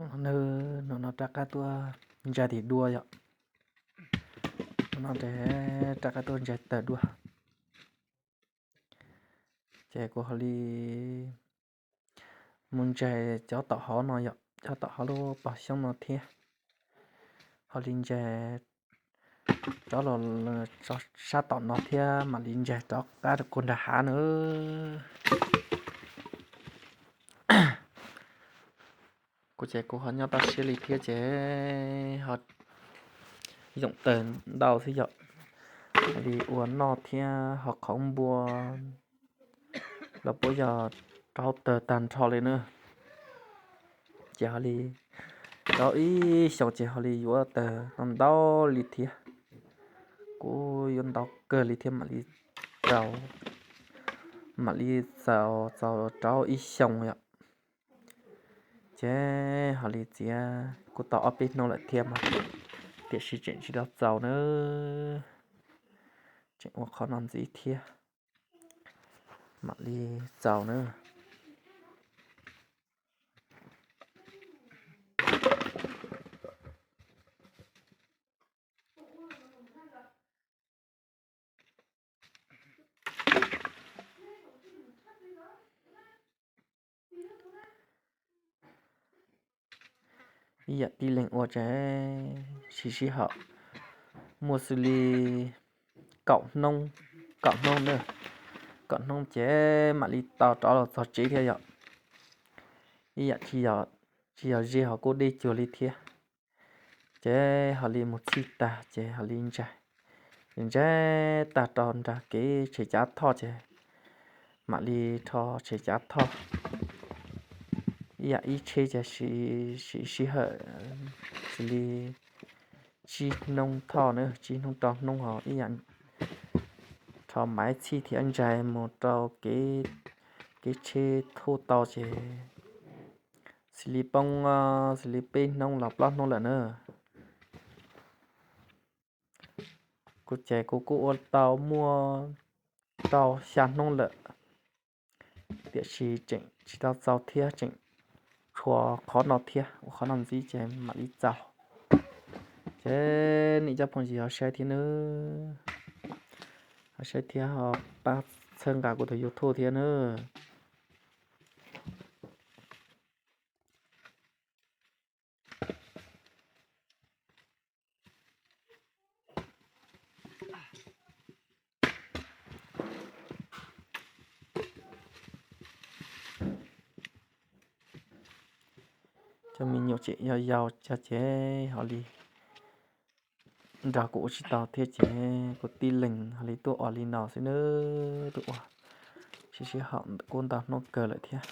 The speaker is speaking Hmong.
Nws no no rov qab tuaj ntsais tim dua yom. No no rov qab tuaj ntsais tawm dua. Ces kuv ho li mus ntsais cov tom hauv no yom, cov tom hauv lub pog xyoob no thiab. Ho li ntsais rov los sab tom no thiab mam li ntsais rov qab rau kuv nram hav na. Kuv ces kuv ho nyob toj siab li thiab ces ho yoom tawg ntau xwb yom. Li ua noj thiab ho qhauv npua los puab yog rau tawg tag nrho li na. Ces ho li rau ib xyoos ces ho li yuav tawg no ntau li thiab. Kuv yuav ntau kawg li thiab mam li txaus, mam li txaus txaus rau ib xyoos yom. Ces ho li txiav kuj tau ob peb hnub lawm thiab mas, tiam sis tseem tsis tau txaus na. Tseem ua qhov no ntxiv thiab mam li txaus na. Ib yam tib leeg ua ces sib sib haum muaj xws li kaum hnub, kaum hnub na, kaum hnub ces mam li tau rov los txog tsev thiab yom. Ib yam tsis yog ze ho kuj deb cuag li thiab. Ces ho li mus txhij tag ces ho li ntsais, ntsais tag rau nram kev tshem cav thoj ces mam li rho tshem cav thoj. Ib yam ib tsheb ces siv sij hawm xws li tsib hnub thoj na, tsib hnub rau hnub ho ib yam rho maiv txhij thiab ntsais mus rau kev tsheb thuj tau ces xws li poob, xws li peb hnub los plaub hnub lawm na. Kuv ces kuv kuj ua tau muaj rau xya hnub lawm, tiam sis tseem tsis tau txaus thiab tseem tshuav qhov no thiab, ua qhov no ntxiv ces mam li txaus. Ces nej cov phooj ywg ho saib thiab nawb, ho saib thiab ho pab txhawb nqa kuv tus YouTube thiab nawb. Cov me nyuam tseem yau yau cov ces ho li nrog kuv ua tsis tau thiab ces kuv tib leeg ho li tuaj ua li no xwb nawb, tuaj ua sib sib haum kuj ntau hnub kawg lawm thiab.